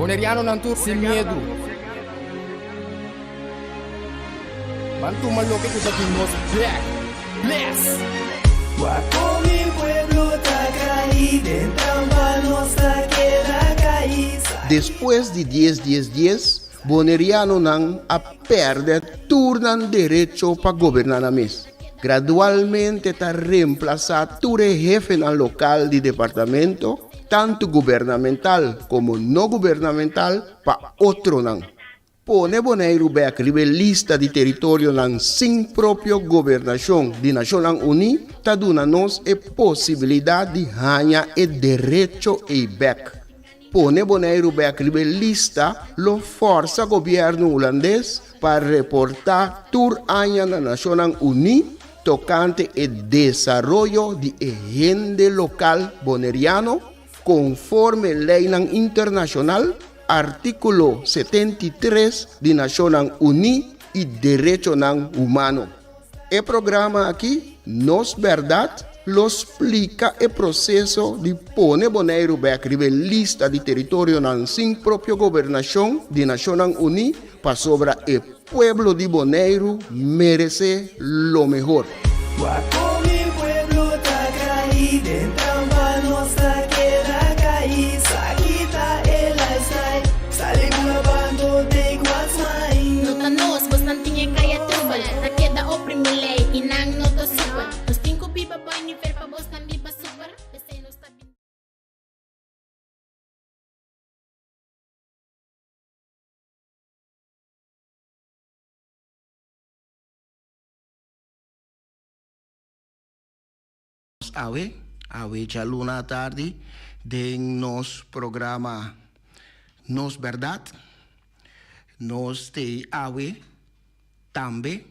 Bonerianonan tur sin miedu. Ban tuma loke ku ta di nos bek. Bless! Wak kon mi pueblo ta kai den trampa nos ta keda kai. Despues di dies dies dies, Bonerianonan a pèrdè tur nan derecho pa goberná nan mes. Gradualmente ta remplasá tur e hefenan lokal di departamento, tantu gubernamental komo no gubernamental, pa otronan. Pone Boneiru bèk riba e lista di teritorionan sin propio gobernashon di Nashonnan Uní ta duna nos e posibilidat di haña e derecho ei bèk. Pone Boneiru bèk riba e lista lo fòrsa gobièrnu hulandes pa reportá tur aña na Nashonnan Uní tokante e desaroyo di e hende lokal boneriano konforme leinan internashonal, artíkulo 73 di Nashonnan Uní i derechonan humano. E programa aki, Nos Bèrdat, lo splika e proseso di pone Boneiru bèk riba e lista di teritorionan sin propio gobernashon di Nashonnan Uní pasobra e pueblo di Boneiru meresé lo mehor. Wak kon mi pueblo ta kai den trampa nos ta keda kai sa kita e lifestyle sali bula bando take what's mine. No ta nos, bosnan tin e kaya trubel Ta keda oprimi lei i nan no ta supel Nos tin ku biba boi nivel pa bosnan biba super P'esei nos ta bin. Awe, awe djaluna atardi den nos programa Nos Berdad, nos t'ei awe tambe,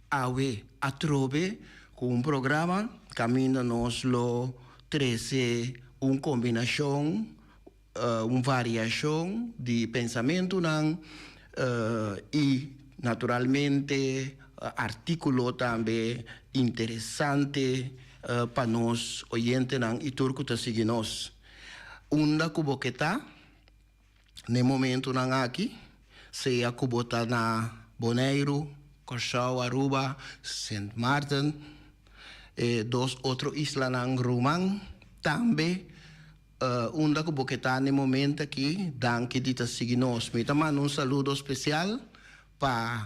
awe atrobe ku un programa kaminda nos lo trese un kombinashon, un variashon di pensamentunan i naturalmente artíkulo tambe interesante pa nos oyentenan i tur ku ta sigui nos. Unda ku bo ke ta n'e momentunan aki, sea ku bo ta na Boneiru, Kòrsou, Aruba, Sint Maarten, e dos otro islanan ruman tambe. Unda ku bo ke ta n'e momento aki, danki di ta sigui nos. Mi ta manda un saludo spesial pa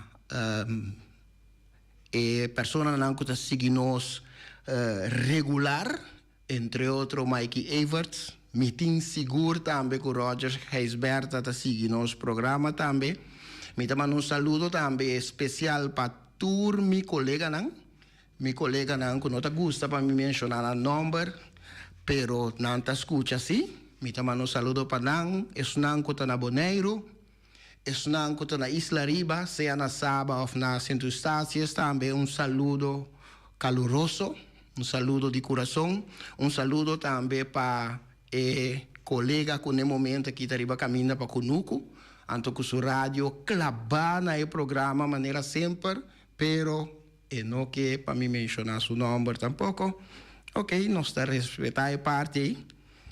e personanan ku ta sigui nos regular, entre otro Mikey Everts. Mi tin sigur tambe ku Roger Gijsbertha ta sigui nos programa tambe. Mi ta manda un saludo tambe spesial pa tur mi koleganan. Mi koleganan ku no ta gusta pa mi menshoná nan nòmber, pero nan ta skucha sí. Mi ta manda un saludo pa nan, esnan ku ta na Boneiru, esnan ku ta na Isla Riba, sea na Saba òf na Sint Eustatius tambe un saludo kaluroso, un saludo di kurason. Un saludo tambe pa e kolega ku n'e momento aki ta riba kaminda pa Kunuku, anto ku su radio klabá na e programa manera semper, pero E no ke pa mi menshoná su nòmber tampoko. Oké, nos ta respetá e parti ei.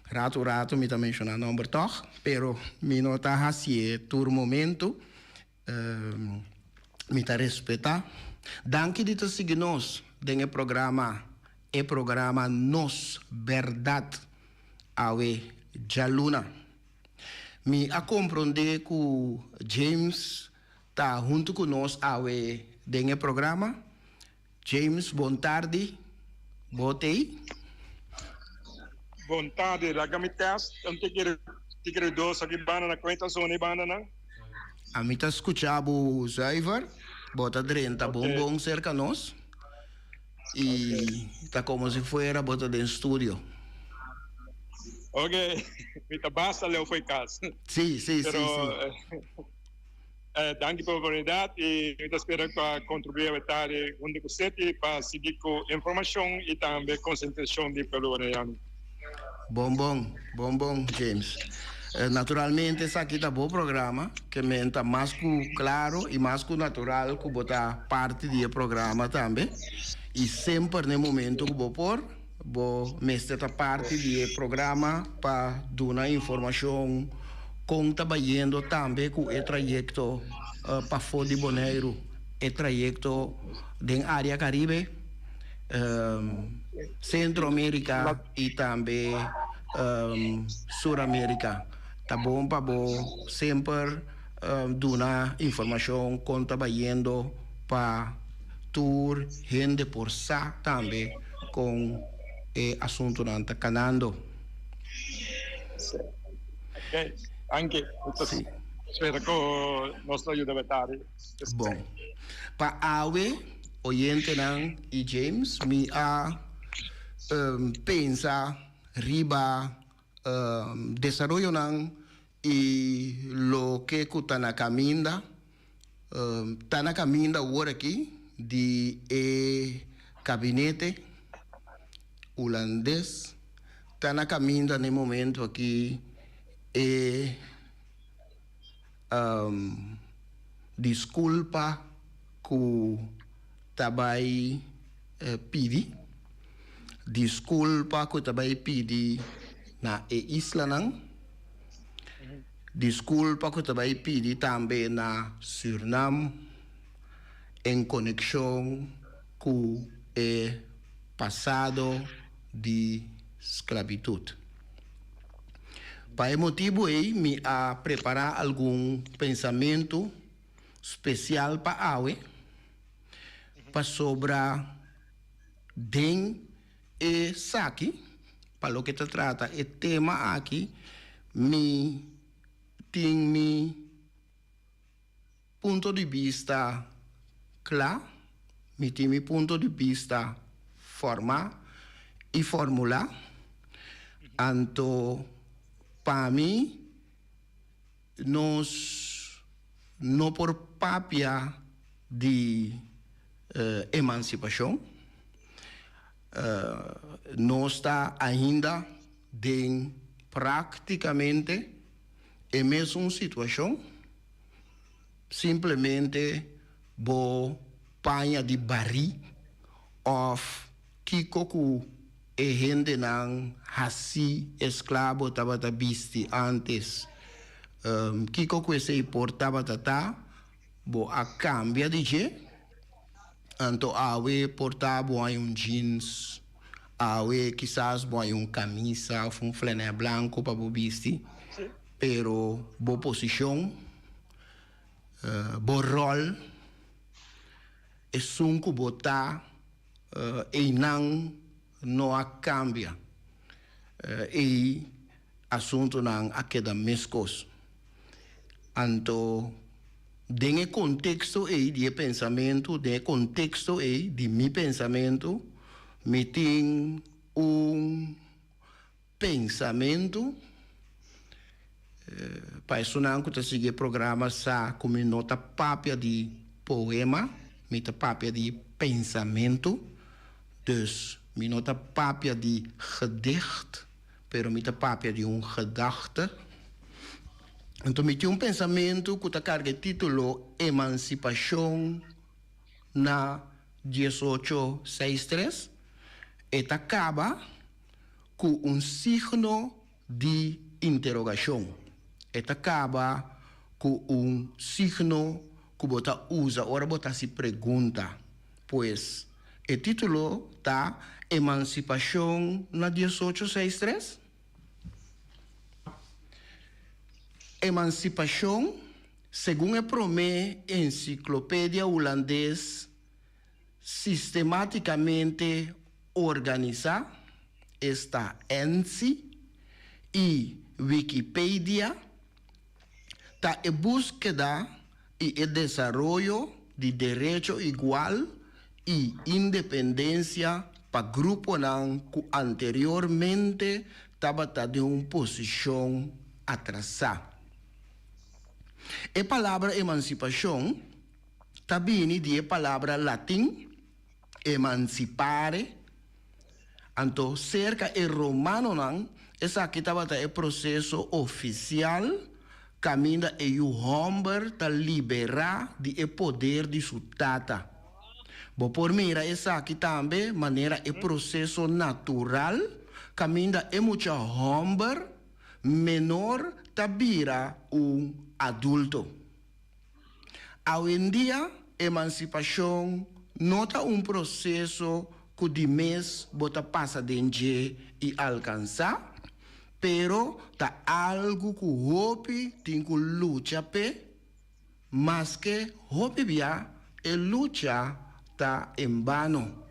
Ratu ratu mi ta menshoná nòmber tòg, pero mi no ta hasié tur momentu. Mi ta respetá. Danki di ta sigui nos den e programa, e programa Nos Bèrdat awe djaluna. Mi a komprondé ku James Ta huntu ku nos awe den e programa. James bon tardi, bo t'ei? Bon tardi, laga mi test un tiki tiki ruidoso aki banda na cuenta zona e banda nan. Ami ta scucha bo zuiver, bo ta drenta bon bon cerca nos y ta como si fuera bo ta den studio. Ok, mi ta basta leu fo'i cas. Si, si, si, si. Danki pa oportunidat i mi ta spera pa kontribuí awe tardi huntu ku Ceti pa sigui ku informashon i tambe konsientisashon di pueblo boneriano. Bon bon, bon bon James. Naturalmente esaki ta bo programa, ke men ta mas ku klaro i mas ku natural ku bo ta parti di e programa tambe i semper na e momento ku bo por, Bo mester ta parti di e programa pa duna informashon Kon ta bayendo tambe ku e trayekto pafó di Boneiru, e trayekto den área Karibe, Sentro Amerika i tambe Sur Amerika. Ta bon pa bo semper duna informashon kon ta bayendo pa tur hende por sa tambe kon e asuntunan ta kanando. Ok, danki. Sí. Spera ku nos lo yuda betari. Bon. Pa awe, oyentenan i James, mi a pensa riba desaroyonan i loke ku ta na kaminda, ta na kaminda awor aki di e kabinete Hulandes ta na kaminda na e momento aki e diskulpa ku ta bai pidi, diskulpa ku ta bai pidi na e islanan, diskulpa ku ta bai pidi tambe na Sürnam en konekshon ku e pasado di sklabitut. Pa e motibu ei mi a prepará algun pensamentu spesial pa awe, pasobra den esaki, pa loke ta trata e tema aki, mi tin mi Punto di bista kla, Mi tin mi punto di bista formá i formulá. Anto pa mi nos no por papia di emansipashon. Nos ta ainda den práktikamente e mesun situashon. Simplemente bo paña di barí òf kiko ku e hendenan hasí esklabo tabata bisti ántes, kiko ku esei por tabata ta, bo a kambia di dje. Anto awe por ta bo haña un jeans, awe kisas bo haña un kamisa òf un flanè blanku pa bo bisti. Pero bo posishon, bo ròl, esun ku bo ta einan no a kambia. Ei asuntunan a keda meskos. Anto den e konteksto ei di e pensamentu, den e konteksto ei di mi pensamentu, mi tin un. Pensamentu, Pa esunnan ku ta sigui e programa sa ku mi no ta papia di poema, mi ta papia di pensamentu. Dus mi no ta papia di gedicht, pero mi ta papia di un gedachte. Anto mi tin un pensamentu ku ta karga e título Emansipashon na diesocho seis tres. E ta kaba ku un signo di interogashon. E ta kaba ku un signo ku bo ta usa ora bo ta hasi pregunta. Pues, e título ta Emansipashon na diesocho seis tres? Emansipashon, segun e promé ensiklopedia hulandes, sistemátikamente organisá, esta ENSI i Wikipedia, ta e búskeda i e desaroyo di derecho igual i independensia pa gruponan ku anteriormente tabata den un posishon atrasá. E palabra emansipashon ta bini di e palabra latin emancipare, anto serka e romanonan esaki tabata e proseso ofisial kaminda e yu hòmber ta liberá di e poder di su tata. Bo por mira esaki tambe manera e proseso natural kaminda e mucha hòmber. menor ta bira un adulto. Awendia emansipashon no ta un proseso ku di mes bo ta pasa den dje i alkansá, pero ta algu ku hopi tin ku lucha p'e, maske hopi bia e lucha ta en bano.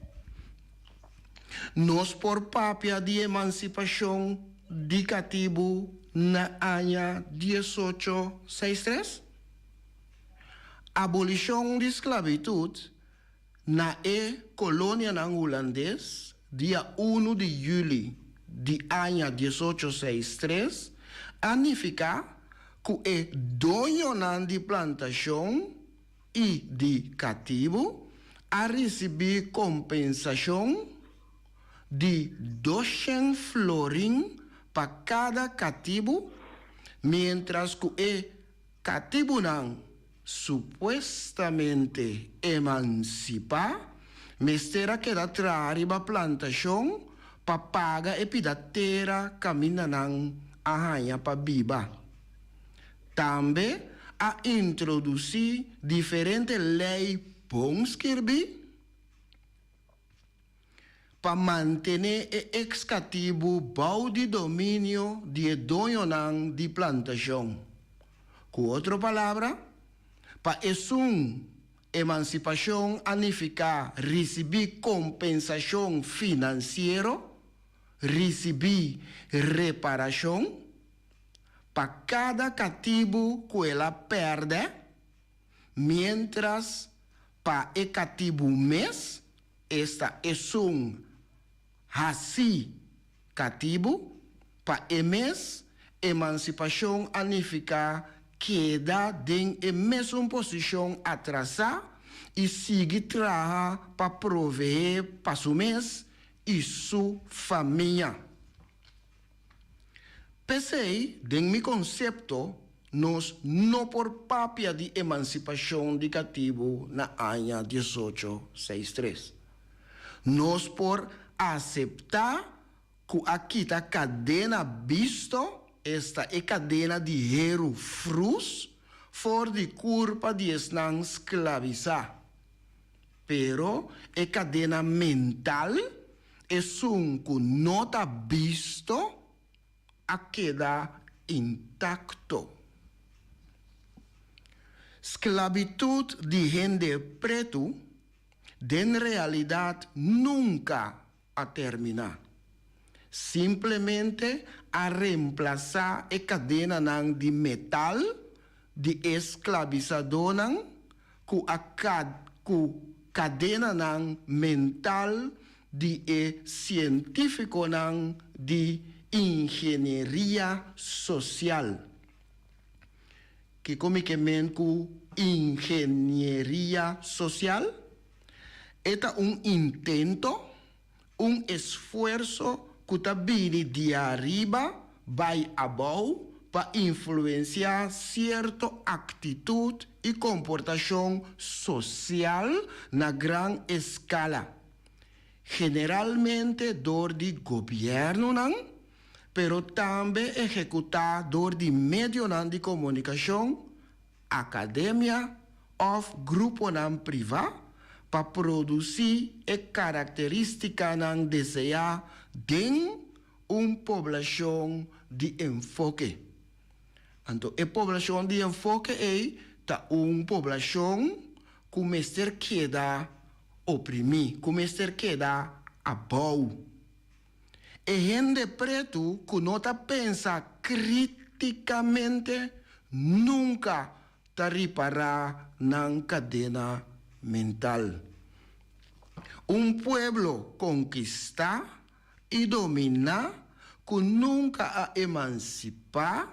Nos por papia di emansipashon di katibu na aña diesocho seistres? Abolishon di sklabitut na e kolonianan hulandes dia unu di yüli di aña diesocho seistres a nifiká ku e doñonan di plantashon i di katibu a risibí kompensashon di doshen florin pa kada katibu, miéntras ku e katibunan supuestamente emansipá mester a keda traha riba plantashon pa paga e pida tera kaminda nan a haña pa biba. Tambe a introdusí diferente lei bon skirbí pa mantené e eks-katibu bou di dominio di e doñonan di plantashon. Ku otro palabra, pa esun emansipashon a nifiká risibí kompensashon finansiero, risibí reparashon, pa kada katibu ku el a pèrdè, miéntras pa e katibu mes, esta esun hasí katibu, pa e mes, emansipashon a nifiká keda den e mesun posishon atrasá i sigui traha pa proveé pa su mes i su famia. P'esei, den mi konsepto, nos no por papia di emansipashon di katibu na aña diesocho seis tres. Nos por aseptá ku a kita kadena bisto, esta e kadena di heru frus, for di kurpa di esnan sklabisá. Pero e kadena mental, esun ku no ta bisto, a keda intakto. Sklabitut di hende pretu den realidat nunka a terminá. Simplemente a remplasá e kadenanan di metal di e sklabisadónan ku a ku kadenanan mental di e sientífikonan di ingenieria sosial. Kiko mi ke men ku ingenieria sosial? E ta un intento, un esfuerso ku ta bini di ariba bai abou pa influensiá sierto aktitut i komportashon sosial na gran eskala, generalmente dor di gobièrnunan, pero tambe ehekutá dor di medionan di komunikashon, akademia òf gruponan privá pa produsí e karakterístikanan deseá den un poblashon di enfoke. Anto e poblashon di enfoke ei ta un poblashon ku mester keda oprimí, ku mester keda abou. E hende pretu ku no ta pensa krítikamente nunka ta ripará nan kadena mental. Un pueblo konkistá i dominá ku nunka a emansipá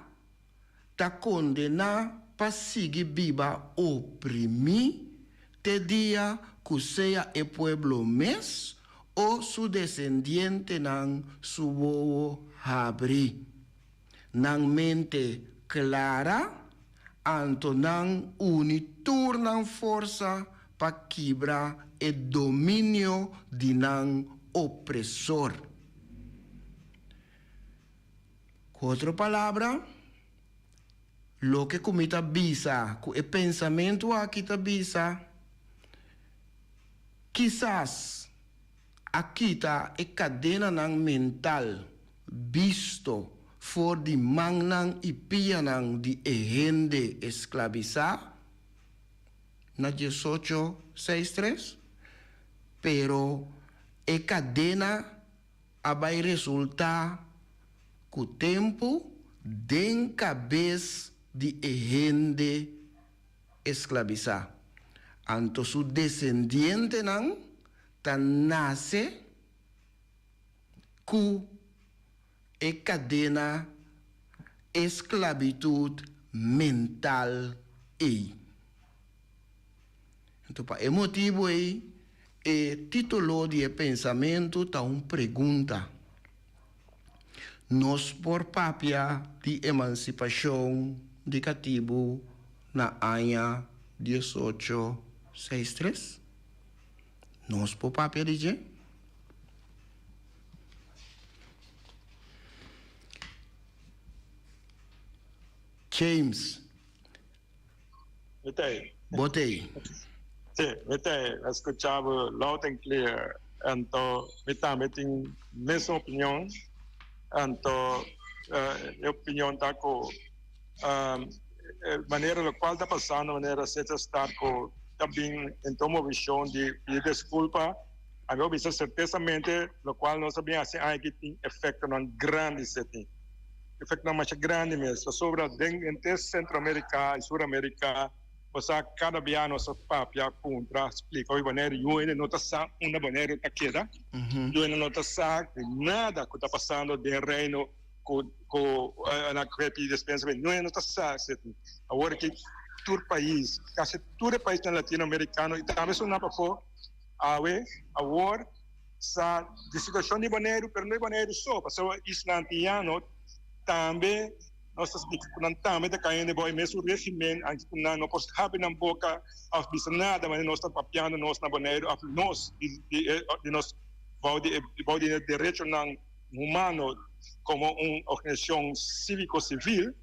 ta kondená pa sigui biba oprimí te dia ku sea e pueblo mes o su desendientenan su wowo habri, nan mente klara, anto nan uni tur nan forsa pa kibra e dominio di nan opresor. Ku otro palabra, loke ku mi ta bisa, ku e pensamentu aki ta bisa, kisas a kita e kadenanan mental bisto for di mannan i pianan di e hende esklabisá na diesocho seis tres, pero e kadena a bai resultá ku tempu den kabes di e hende esklabisá. Anto su desendientenan ta nase ku e kadena esklabitut mental ei. Anto pa e motibu ei e título di e pensamentu ta un pregunta. Nos por papia di emansipashon di katibu na aña diesocho seis tres? Nos por papia di dje? James. Mi ta ei. Bo ta ei. Sí, mi ta ei. A skucha bo loud and clear. Anto mi tambe tin mesun opinion. Anto e opinion ta ku e manera lokual ta pasando, manera Cesar Stark ku ta bin en tuma vishon di pidi deskulpa, ami por bisa sertesamente lokual nos a bin hasi aña aki tin efektonan grandi seti. Efectonan masha grandi mes, pasobra den henter Centroamerica y Suramerica bo sa cada bia nos a papia, puntra, splica hopi Boneiru, yu hende no ta sa unda Boneiru ta keda, yu hende no ta sa di nada cu ta pasando den Reino cu cu nan a pidi despensa, yu hende no ta sa esaki. Awor aki tur pais, casi tur e paisnan Latinoamericano y tambe esunnan pafo awe, awor, Sa di situacion di Boneiru, pero no di Boneiru so, pasobra isla Antiyano tambe nos ta splica cu nan tambe ta cayendo bao e mesun regimen, anke cu nan no por habri nan boca of bisa nada manera nos ta papiando nos na Boneiru of nos di nos bao di bao di e derechonan humano como un organisacion civico civil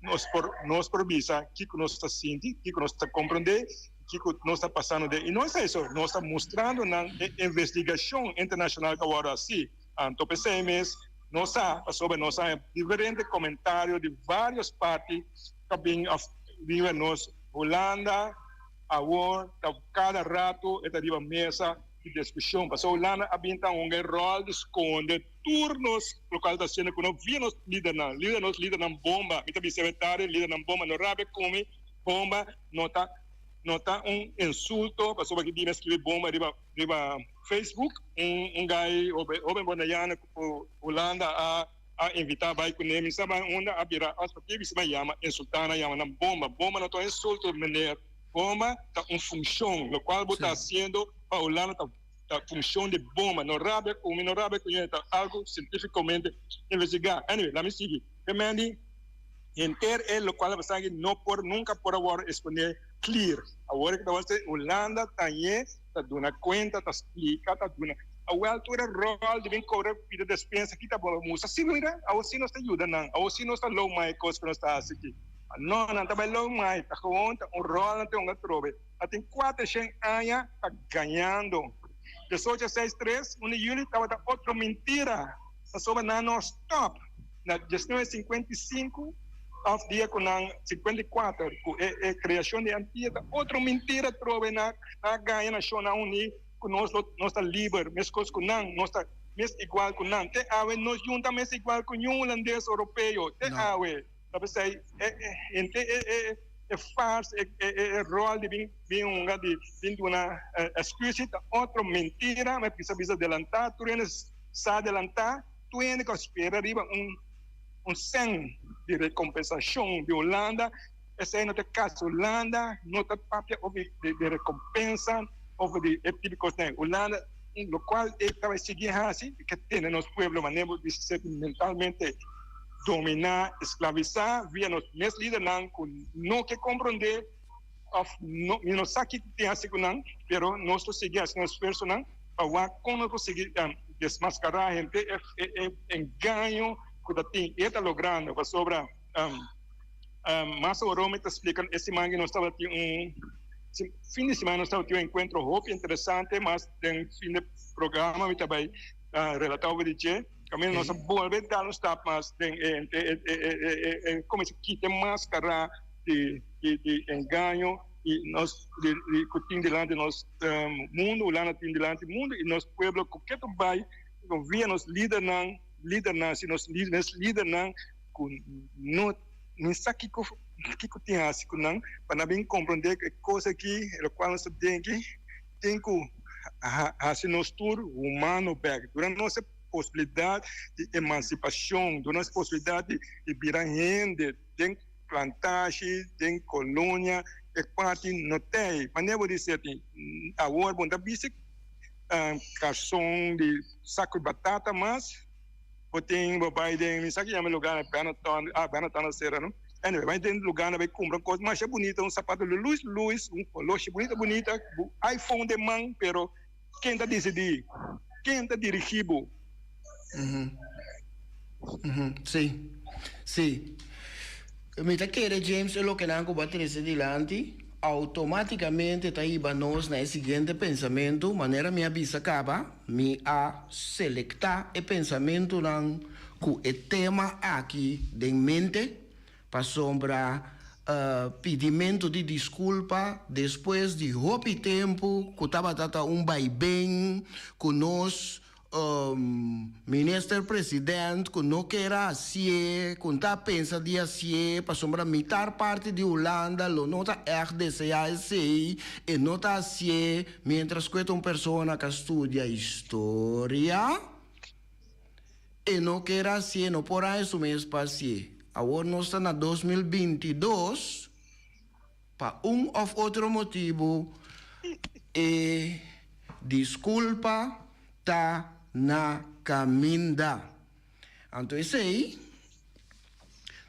nos por nos por bisa kico nos ta sinti, kico nos ta comprende. Kiko nos ta pasando den? I no es eso, nos ta mustrando nan e investigashon internashonal ku a wòrdu hasí. Anto p'esei mes nos sa, pasobra nos a haña diferente komentario di vários parti ku a bin òf riba nos. Hulanda awor ta kada ratu e ta riba mesa di diskushon, pasobra Hulanda a bin ta hunga e ròl di skonde tur nos lokal ta hasiendo ku no via nos lidernan, lider nos lidernan bomba, mi ta bisa e tardi lidernan bomba, no rabia ku mi. Bomba no ta no ta un insulto pasobra ki dina skibi bomba riba riba Facebook un un guy hoben bonaiano ku Hulanda a a invita bai kune mi sa bai unda a bira as pakibi si bai yama insulta nan yama nan bomba bomba no ta un insulto meneer bomba ta un funcion locual bo ta haciendo pa Hulanda ta ta funcion di bomba no rabia ku mi no rabia ku ta algo cientificamente investiga anyway lami sigui e Mandy. Henter e locual a pasa aki no por nunca por a worde expone clear. Awor cu ta worde Hulanda tañe ta duna cuenta, ta splica, ta duna. Awel tur e rol di bin cobra pida despensa aki ta bo musa si mira awor si nos ta yuda nan, awor si nos ta lou mai cos cu nos ta haci aki. No, nan ta bay lou mai, ta gewoon ta un rol nan tin hunga atrobe. A tin cuatershen aña ta gañando. Diesocho seis tres, un di juli tabata otro mentira pasobra nan no stop. Na diesnuebe sinkuenta i sinku òf dia ku nan sinkuenta i kuater ku e e kreashon di Antia ta otro mintira atrobe na a gaña Nashonnan Uní ku nos lo nos ta liber meskos ku nan nos ta mes igual ku nan te awe nos yun ta mes igual ku ñun hulandes oropeo te awe ta p'esei e e henter e e e fars e e e ròl di bin bin hunga di bin duna èskuse ta otro mentira mi a bisa bisa delantá tur hende sa delantá. Tur hende ku a spera riba un un sèn di rekompensashon di Hulanda, esei no ta e kaso. Hulanda no ta papia over di di rekompensa, over di e tipo di kosnan. Hulanda lokual e tabata sigui hasi e ke tene nos pueblo manera bo bisa ser mentalmente dominá, esklavisá via nos mes lidernan ku no ke komprondé òf no mi no sa kiko tin hasi ku nan, pero nos lo sigui hasi nos esfuersonan pa wak kon nos por sigui desmascará henter e engaño. ku ta tin e ta logrando pasobra mas oro mi ta splika e siman aki nos tabatin un fin di siman nos tabatin un enkuentro hopi interesante mas den fin di programa mi ta bai relata over di dje kaminda nos a bolbe dal un stap mas den e kuminsá kita e maskara di engaño i nos ku tin dilanti nos mundu Hulanda tin dilanti mundu i nos pueblo ku ke ta bai via nos lidernan lidernan si nos mes lidernan ku no ni sa kiko kiko tin hasi ku nan pa nan bin komprondé ku e kos aki lokual nos ta den aki tin ku hasi nos tur humano bèk duna nos e posibilidat di emansipashon duna nos e posibilidat di bira hende den plantashi den kolonia e parti no tei manera bo di ser tin awor bo no ta bisti karson di saku di batata mas bo tin bo bai den mi sa ki yama e lugar Benetton ah Benetton a sera no anyway bai den lugar nan bai kumpra un kos masha bunita un sapato lus lus un oloshi bunita bunita bu iPhone den man pero ken ta disidi ken ta dirigi bo. Si si mi ta kere James e lokenan ku bo a trese dilanti Automáticamente ta hiba nos na e siguiente pensamentu, manera mi a bisa caba, mi a selecta e pensamentunan cu e tema aki den mente, pasobra pidimento di disculpa despues di hopi tempu cu tabata ta un baiben cu nos Minister President ku no ker a hasié, ku no ta pensa di hasié pasobra mitar parti di Hulanda lo no ta ègt deseá esei, e no ta hasié miéntras ku e ta un persona ku a studia historia, e no ker a hasié, no por haña su mes pa hasié. Awor nos ta na 2022, pa un òf otro motibu e Disculpa ta na caminda. Anto esey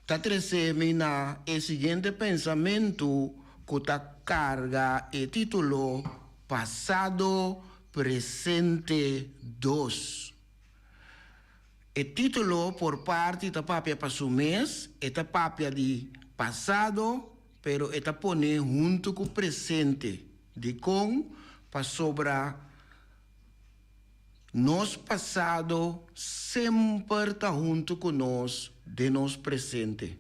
ta trece mi na e siguiente pensamento cu ta carga e titulo Pasado Presente dos. E titulo por parti ta papia pa su mes, e ta papia di pasado pero e ta pone hunto cu presente. Dikon? Pasobra nos pasado semper ta huntu ku nos den nos presente.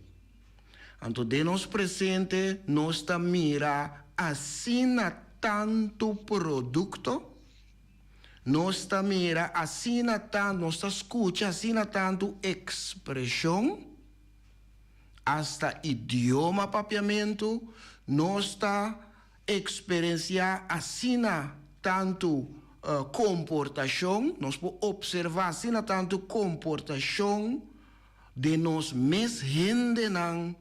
Anto den nos presente nos ta mira asina tantu produkto, nos ta mira asina tantu, nos ta skucha asina tantu ekspreshon, asta idioma papiamentu, nos ta Eksperensiá asina tantu komportashon, nos por opservá asina tantu komportashon den nos mes hendenan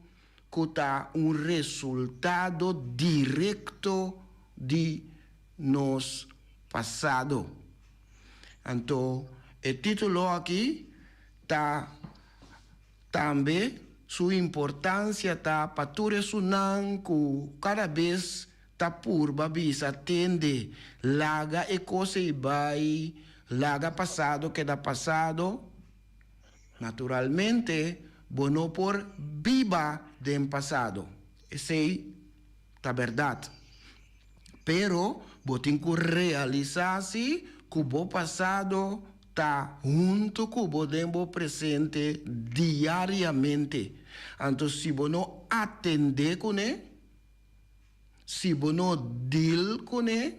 ku ta un resultado direkto di nos pasado. Anto e título aki ta. Tambe su importancia ta pa tur esunnan cu cada bes ta purba bisa tende, laga e cos ey bay, laga pasado keda pasado. Naturalmente bo no por biba den pasado, esey ta berdad. Pero bo tin cu realisa si cu bo pasado ta hunto cu bo den bo presente diariamente. Anto si bo no atende cune, si bo no deal cune,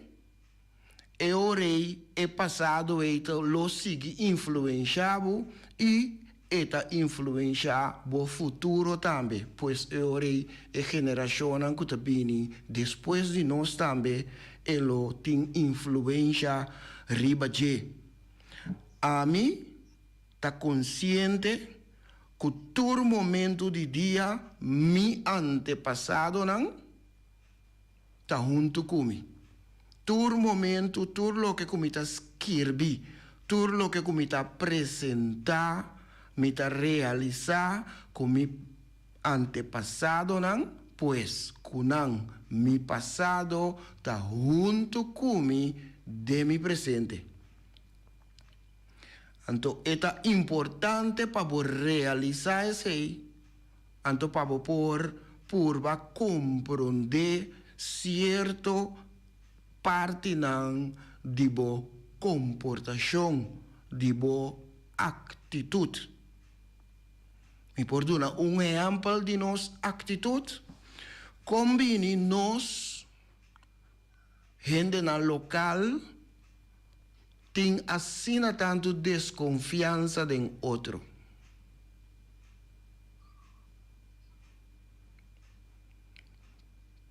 e ora ei e pasado ei ta lo sigui influencia bo y e ta influencia bo futuro tambe. Pues e ora ei e generacionnan cu ta bini despues di nos tambe e lo tin influencia riba dje. Ami ta konsiente ku tur momentu di dia mi antepasadonan ta huntu ku mi. Tur momentu, tur loke ku mi ta skirbi, tur loke ku mi ta presentá, mi ta realisá ku mi antepasadonan, pues ku nan mi pasado ta huntu ku mi den mi presente. Anto e ta importante pa bo realisá esei, anto pa bo por purba komprondé sierto partinan di bo komportashon, di bo aktitut. Mi por duna un ehèmpel di nos aktitut? Kon bini nos hendenan lokal tin asina tantu deskonfiansa den otro?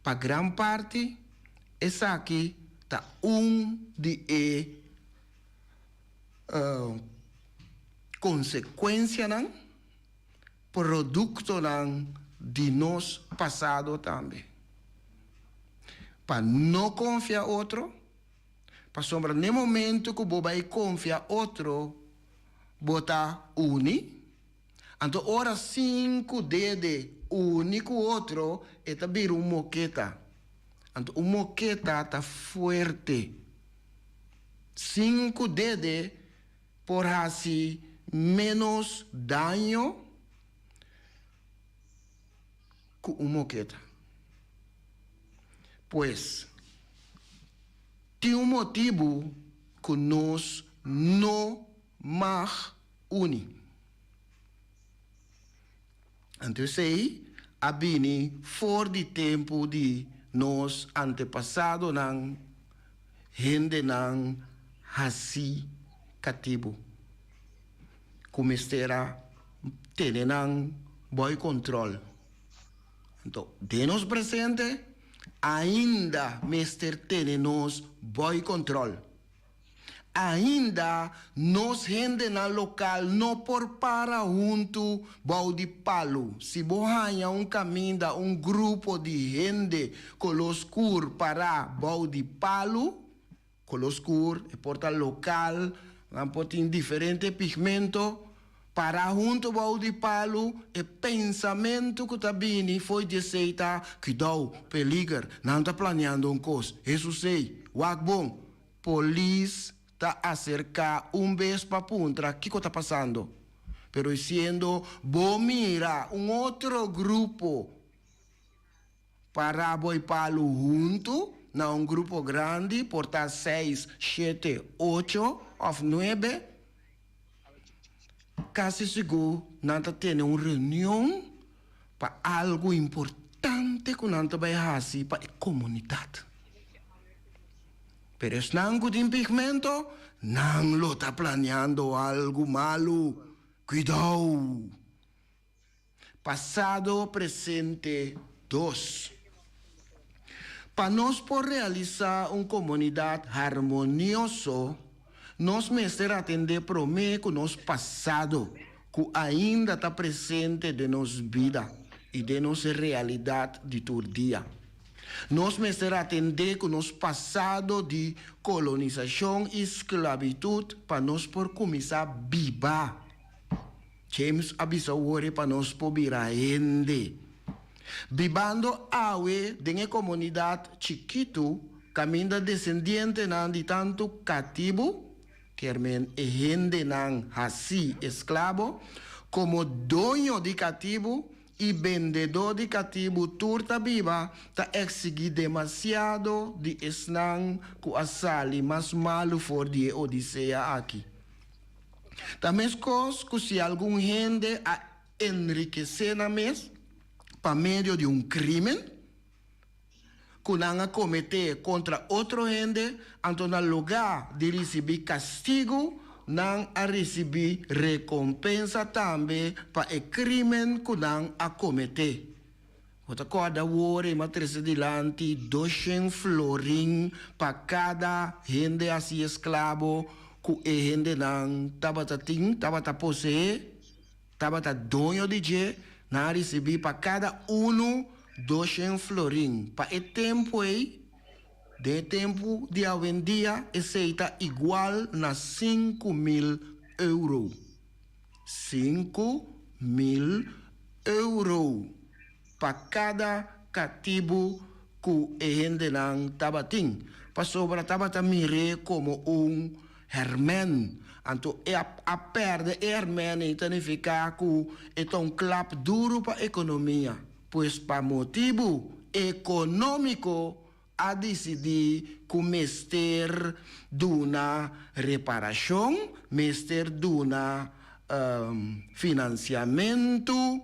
Pa gran parti esaki ta un di e konsekuensianan, produktonan di nos pasado tambe. Pa no konfia otro, pasobra n'e momento ku bo bai konfia otro, bo ta uni. Anto ora sinku dede uni ku otro, e ta bira un moketa. Anto un moketa ta fuerte. Sinku dede por hasi ménos daño ku un moketa. Pues, tin un motibu ku nos no mag uni. Anto esei a bini for di tempu di nos antepasadonan, hendenan hasí katibu, ku mester a tene nan bou kontrol. Anto, den nos presente, ainda mester tene nos bou kontrol. Ainda nos hendenan lokal no por para huntu bou di palu. Si bo haña un kaminda un grupo di hende koló skur pará bou di palu, koló skur, e por ta lokal, nan por tin diferente pigmento, pará huntu bou di palu, e pensamentu ku ta bini fo'i di esei ta, Kudou, peliger, nan ta planeando un kos. Hesus ei, wak bon! Polis ta aserká un bes pa puntra kiko ta pasando. Pero siendo bo mira un otro grupo pará boi palu huntu na un grupo grandi, por ta seis, shete, ocho òf nuebe, kasi sigur nan ta tene un reunion pa algu importante ku nan ta bai hasi pa e komunidat. Pero esnan ku tin pigmento, nan lo ta planeando algu malu. Kuidou! Pasado, presente, dos. Pa nos por realisá un komunidat harmonioso, nos mester atendé promé ku nos pasado, ku ainda ta presente den nos bida i den nos realidat di tur dia. Nos mester atendé ku nos pasado di kolonisashon i sklabitut pa nos por kuminsá biba. James a bisa wori pa nos por bira hende. Bibando awe den e komunidat chikitu kaminda desendientenan di tantu katibu, kier men e hendenan hasí esklabo, komo doño di katibu, i bendedó di katibu tur ta biba ta eksigí demasiado di esnan ku a sali mas malu for di e odisea aki. Ta meskos ku si algun hende a enrikesé nan mes pa medio di un krímen ku nan a kometé kontra otro hende, anto na lugá di risibí kastigu, nan a risibí rekompensa tambe pa e krímen ku nan a kometé. Bo ta kòrda awor e m'a trese dilanti doshen florin pa kada hende hasi esklabo ku e hendenan tabata tin, tabata poseé? Tabata doño di dje, nan a risibí pa kada unu doshen florin. Pa e tempu ei, den e tempu di awendia, esei ta igual na 5000 euro. 5000 euro pa kada katibu ku e hendenan tabatin, pasobra tabata mir'é komo un. Hèrmèn. Anto e a pèrdè e hèrmèn ei ta nifiká ku e ta un klap duru pa ekonomia. Pues pa motibu ekonómiko a disidí ku mester duna reparashon, mester duna finansiamentu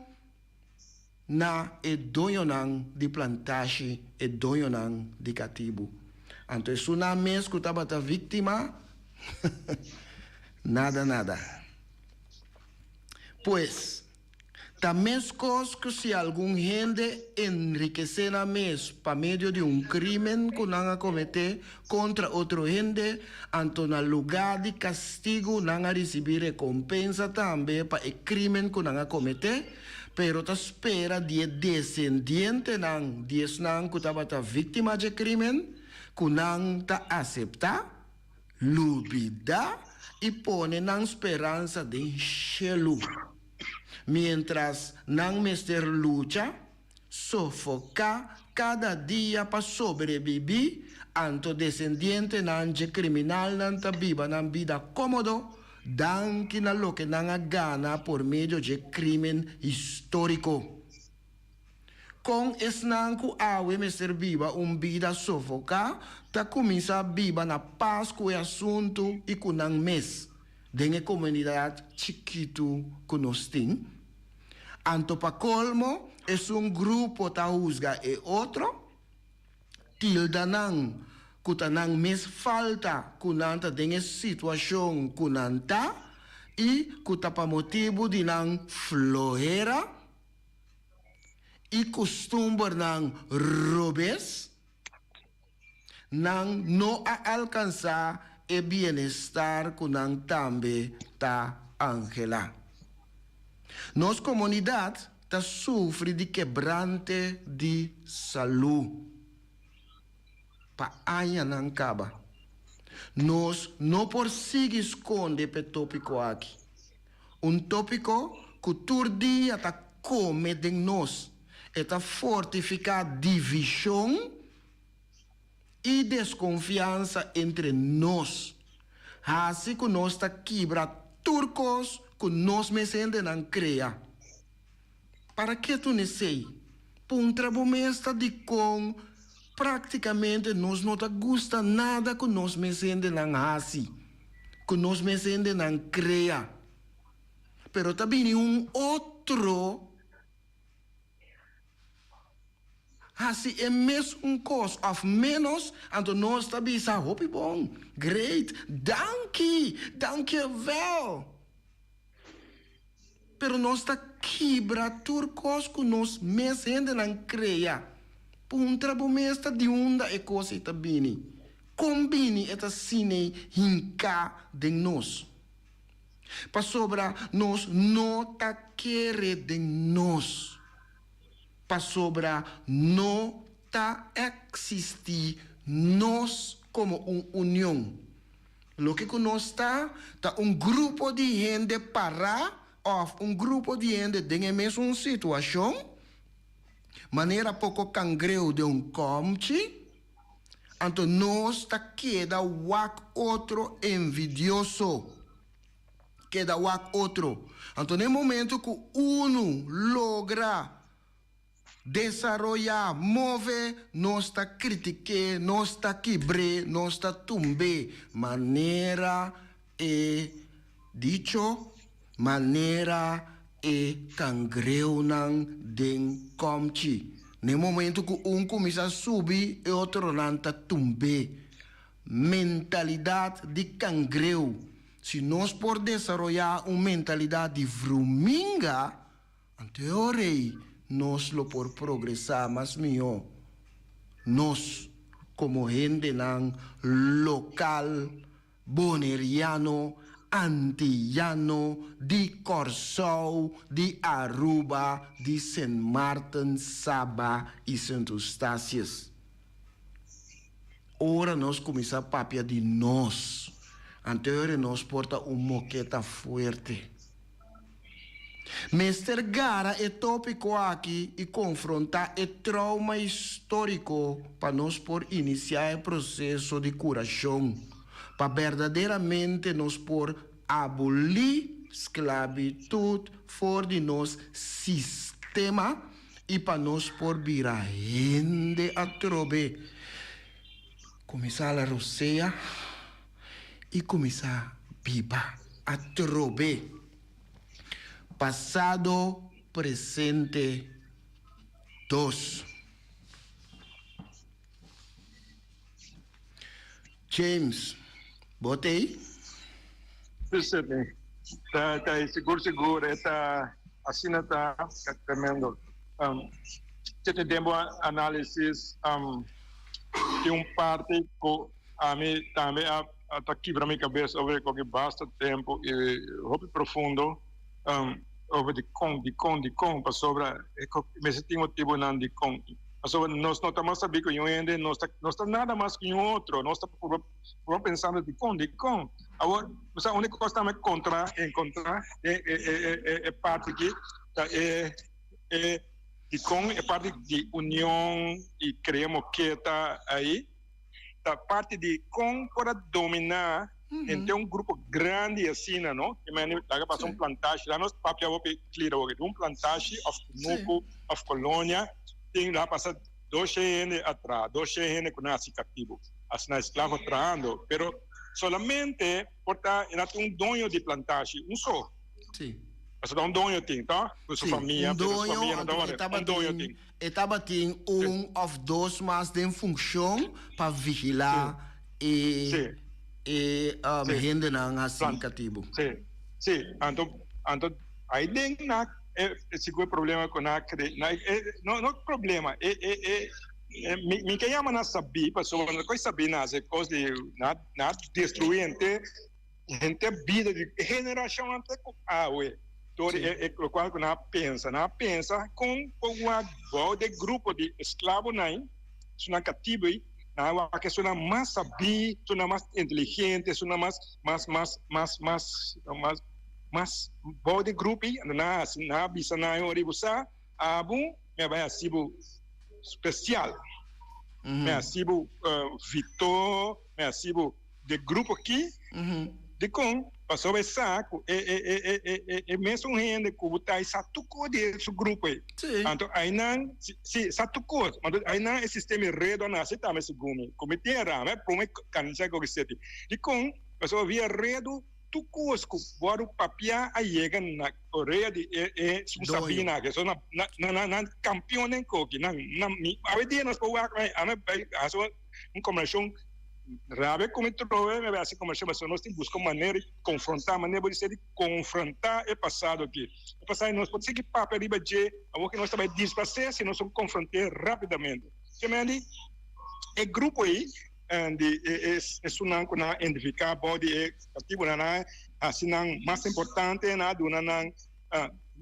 na e doñonan di plantashi, e doñonan di katibu. Anto esunnan mes ku tabata víktima, nada nada. Pues, Ta meskos ku si algun hende enrikesé nan mes pa medio di un krímen ku nan a kometé kontra otro hende, anto na lugá di kastigu nan a risibí rekompensa tambe pa e krímen ku nan a kometé, pero ta spera di e desendientenan di esnan ku tabata víktima dje krímen ku nan ta aseptá, lubidá i pone nan speransa den shelu. Miéntras nan mester lucha, sofoká kada dia pa sobrebibí, anto desendientenan dje kriminalnan ta biba nan bida kómodo danki na loke nan a gana por medio dje krímen históriko. Kon esnan ku awe mester biba un bida sofoká ta kuminsá biba na pas ku e asuntu i ku nan mes den e komunidat chikitu ku nos tin? Anto pa kolmo esun grupo ta husga e otro, tilda nan ku ta nan mes falta ku nan ta den e situashon ku nan ta i ku ta pa motibu di nan flohera. I kustumbernan robes, nan no a alkansá e bienestar ku nan tambe ta anhelá. Nos komunidat ta sufri di kebrante di salú pa añanan kaba. Nos no por sigui skonde p'e tópiko aki. Un tópiko ku tur dia ta kome den nos. E ta fortifiká divishon i deskonfiansa entre nos, hasi ku nos ta kibra tur kos ku nos mes hendenan krea. Para ke tun esei? Puntra bo mes ta dikon práktikamente nos no ta gusta nada ku nos mes hendenan hasi, ku nos mes hendenan krea. Pero ta bini un otro hasi e mesun kos òf ménos, anto nos ta bisa, Hopi bon, great, danki, dankjewel. Pero nos ta kibra tur kos ku nos mes hendenan krea. Puntra bo mes ta di unda e kos ei ta bini. Kon bini e ta sin'ei hinká den nos? Pasobra nos no ta kere den nos. Pasobra no ta eksistí nos komo un union. Loke ku nos ta, ta un grupo di hende pará òf un grupo di hende den e mesun situashon, manera poko kangreu den un kòmchi, anto nos ta keda wak otro envidioso. Keda wak otro. Anto na e momento ku unu logra Desaroyá, move, nos ta kritik'é, nos ta kibr'é, nos ta tumb'é, manera e dicho, manera e kangreunan den kòmchi. Na e momentu ku un kuminsá subi, e otronan ta tumb'é. Mentalidat di kangreu. Si nos por desaroyá un mentalidat di vruminga, Anto e ora ei nos lo por progresá mas mihó, nos komo hendenan lokal boneriano, antiyano, di Kòrsou, di Aruba, di Sint Maarten, Saba i Sint Eustatius. Ora nos kuminsá papia di nos, anto e ora nos por ta un moketa fuerte. Mester gara e tópiko aki i konfrontá e trouma históriko pa nos por inisiá e proseso di kurashon. Pa berdaderamente nos por abolí sklabitut for di nos sistema i pa nos por bira hende atrobe. Kuminsá la rosea i kuminsá biba atrobe. Pasado, presente, dos. James, bo t'ei? Sí, Sidney. Ta, ta sigur, sigur. E ta, asina ta, ta tremendo. Um, si tin tempo análisis, um, tin un parti ku ami tambe a, a ta kibra mi kabes over e koki basta tempo i hopi profundo, um, over di kon, di kon, di kon, pasobra e mester tin motibonan di kon. Pasobra nos no ta mas sabí ku un hende, nos ta nos ta nada mas ku un otro, nos ta purba purba pensando dikon, dikon. Awor, bo sa unda kos ta mi kontra, enkontrá den e e e e e parti aki, ta e e dikon e parti di union i krea moketa ahí, ta parti di kon por a dominá henter un grupo grandi asina, no? Ki mende laga pasa un plantashi, laga nos papia hopi clear awor, un plantashi of kunuku of kolonia tin laga pasa doshe hende a traha, doshe hende ku nan hasi katibu, asina esklavo trahando, pero solamente por ta e na tin un doño di plantashi, un so. Pasobra un doño tin, to? Ku su famia, pero su famia no ta wòrdu, un doño tin. E tabatin un of dos mas den funccion pa vigila e e hendenan haci catibu. Sí, sí. Anto, anto ahí den na e sigur e problema cu nan a crea, na e, no, no problema, e, e, e, mi, mi ke yama nan sabí, pasobra no koe sabí nan haci cos di, nan, nan a destrui henter. Henter bida di generacion ante cu awe door e e locual cu nan a pensa. Nan a pensa con por wak bou de grupo di esclavonan, esunnan catibo ei, nan a wak esunnan mas sabí, esunnan mas inteligente, esunnan mas mas mas mas mas mas mas bou de grupo ei. Anto nan a haci, nan a bisa nan e ora ei, bo sa, abo mi a bay haci bo special, mi a haci bo victor, mi a haci bo. De grupo ki, dikon? Pasobra e sa ku e e e e e e e mesun hende ku bo ta ei sa tur kos di e su grupo ei. Anto einan, si, si, sa tur kos. Anto einan e sistema e redo a nase tambe segun mi. Ku mi tin e rama, e prome kanisa ku seti. Dikon? Pasobra via redo tur kos ku wòrdu papiá a yega na orea di e e su sabina aki. So na na na nan kampionnan koki. Nan nan mi awe dia nos por wak ami bai hasi un kombinashon. Rabia ku mi trobe, mi a hasi komershon, pasobra nos tin buska un manera di konfrontá, manera bo di konfrontá e pasado aki. E pasado nos por sigui papia riba dje, awor ku nos ta bai displase si nos no konfront'é rápidamente. Ke men di e grupo ei di esunnan ku nan a identifiká bou di e katibunan, nan a hasi nan mas importante, nan a duna nan.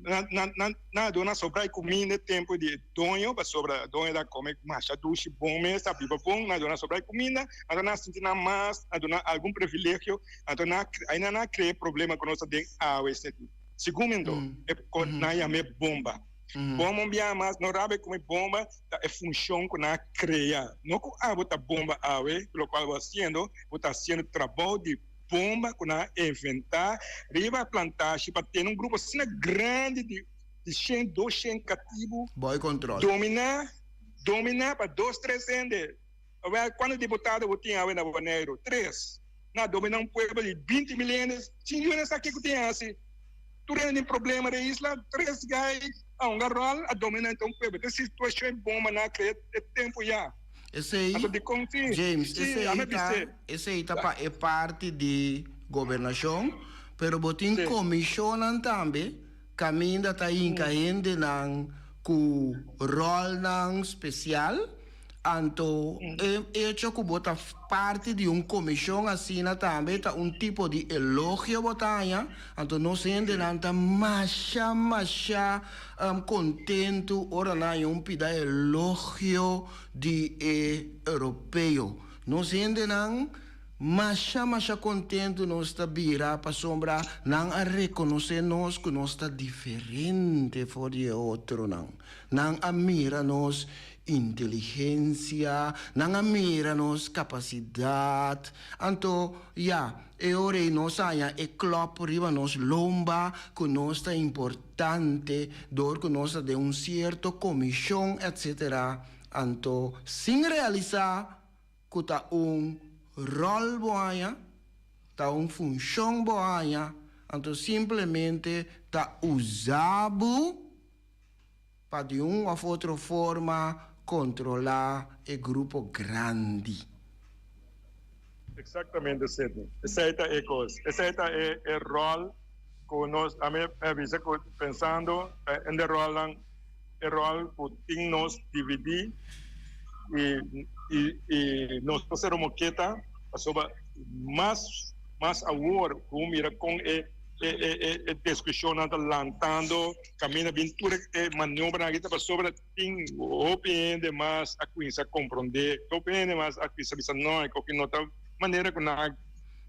Nan a duna sobra e kuminda e tempu di e doño, pasobra e doño ta kome masha dushi bon mes, ta biba bon, nan a duna sobra e kuminda, anto nan a sinti nan mas, nan a duna algun privilegio, anto nan a nan a krea e problema ku nos ta den awe esaki. Segun mi anto, e ku nan a yama e bomba. Bomba un biaha mas, no rabia ku mi bomba ta e funshon ku nan a krea, no ku abo ta bomba awe, lokual bo hasiendo, bo ta hasiendo trabou di. Bomba ku nan a inventá riba plantashi pa tene un grupo asina grandi di di shen, dos shen katibu Boy control. dominá, dominá pa dos, tres hende. Awel, kuantu diputado bo tin awe na Boneiru? Tres. Nan a dominá un pueblo di binti mil hende, sin yu hende sa kiko tin hasi. Tur hende tin problema den isla, tres guy a hunga ròl a dominá henter un pueblo. Ta situashon e bomba nan a krea e tempu ya. Esei, Anto dikon si, James, si, esei ami a ta, bis'é. esei ta pa e parti di gobernashon, pero bo tin Sí. komishonnan tambe kaminda ta hinka hendenan ku ròlnan spesial. Anto e echo ku bo ta parti di un komishon asina tambe ta un tipo di elogio bo ta haña. Anto nos hendenan ta masha masha kontentu ora nan haña un pida elogio di e europeo. Nos hendenan masha masha kontentu nos ta bira pasobra nan a rekonosé nos ku nos ta diferente for di e otronan. Nan a mira nos. inteligensia, nan a mira nos kapasidat. Anto, ya, e ora ei nos haña e klòp riba nos lomba ku nos ta importante dor ku nos ta den un sierto komishon, etsetera. Anto, sin realisá ku ta un ròl bo haña, ta un funshon bo haña, anto simplemente ta usa bo pa di un òf otro forma kontrolá e grupo grandi. Exactamente Sidney, esey ta e cos, esey ta e e rol cu nos, ami a bisa cu pensando en de rolnan, e rol cu tin nos dividi y y y nos ta ser moketa pasobra mas mas awor cu mira con e e e e discusionnan ta lantando caminda bin tur e maniobranan aki ta pasobra tin hopi hende mas a cuminsa comprende hopi hende mas a cuminsa bisa no e koki no ta manera cu nan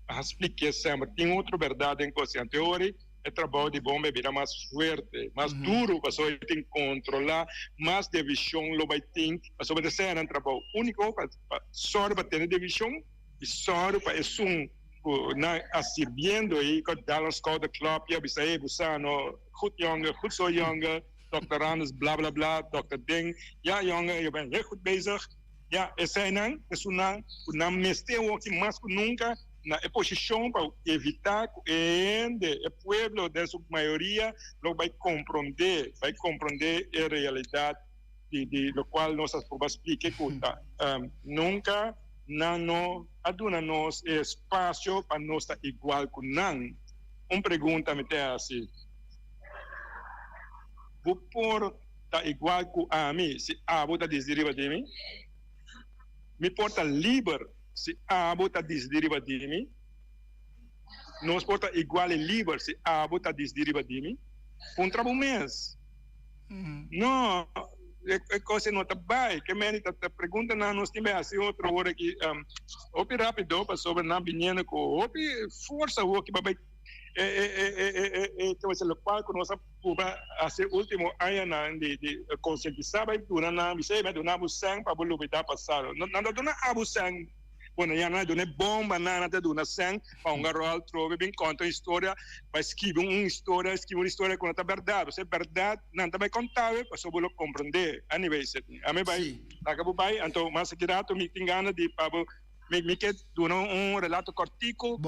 a spliké semper tin otro berdad den cos anto e ora e trabou di bomba e bira mas fuerte mas duro pasobra e tin controla mas division lo bay tin pasobra ta sea nan trabou unico pa sòru pa tene division y sòru pa esun cu nan a sirbiendo ey cu Dallas Scout Club y a bisa ey bo sa no goed jongen goed zo jongen Dokter Randers bla bla bla Dokter Ding ya jongen je bent heel goed bezig ya eseinan esunnan cu nan mester woki mas cu nunca na e posicion pa evita cu e hende e pueblo den su mayoria lo bay compronde bay compronde e realidad di di locual nos a proba splica cu ta nunca nan no a duna nos e espacio pa nos ta igual cu nan. Un pregunta mi ta haci. Bo por ta igual cu ami si abo ta disdi riba di mi? Mi por ta liber si abo ta disdi riba di mi? Nos por ta igual y liber si abo ta disdi riba di mi? Puntra bo mes. No, e cos no ta bay. Ke meni ta pregunta nan, nos tin bay haci otro ora aki hopi rapido pasobra nan biniendo cu hopi forsa hoki pa bay e locual cu nos a purba haci e ultimo añanan di concientisa bay duna nan bisa ey mi a duna bo cen pa bo lubida pasado. Nan ta duna abo cen. Bueno, ya nan a duna e bomba, nan a duna cen pa hunga rol trobe bin conta un historia, pa skibi un historia, skibi un historia cu no ta berdad. Pasobra e berdad nan ta bay contawe pasobra bo lo comprende. Anyway, ami bay laga bo bay, anto mas aki rato mi tin gana di pa bo, mi ke duna un relato cortico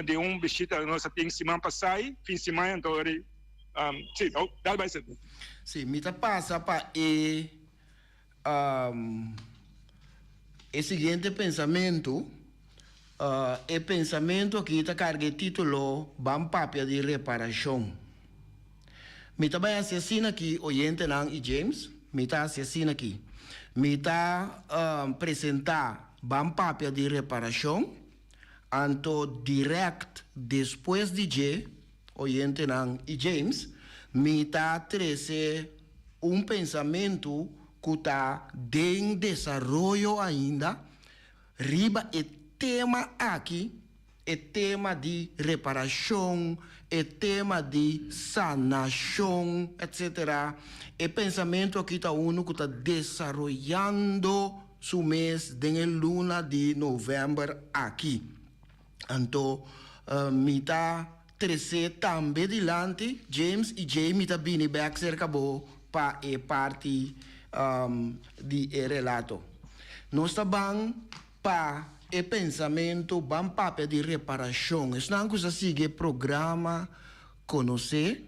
di un bishita nos a tin siman pasai, fin siman, anto si, dal bay. Si, mi ta pasa pa e. E siguiente pensamentu, E pensamentu aki ta karga e título Ban Papia di Reparashon. Mi ta bai hasi asina aki, oyentenan i James, mi ta hasi asina aki. Mi ta presentá Ban Papia di Reparashon, anto dirèkt despues di dje, Oyentenan i James, mi ta trese un pensamentu ku ta den desaroyo ainda riba e tema aki, e tema di reparashon, e tema di sanashon, etsetera. E pensamentu aki ta unu ku ta desaroyando su mes den e luna di novèmber aki. Anto mi ta tresé tambe dilanti, James i djei mi ta bini bèk serka bo pa e parti di e relato. Nos ta ban pa e pensamentu, ban papia di reparashon. Esnan ku sa sigui e programa konosé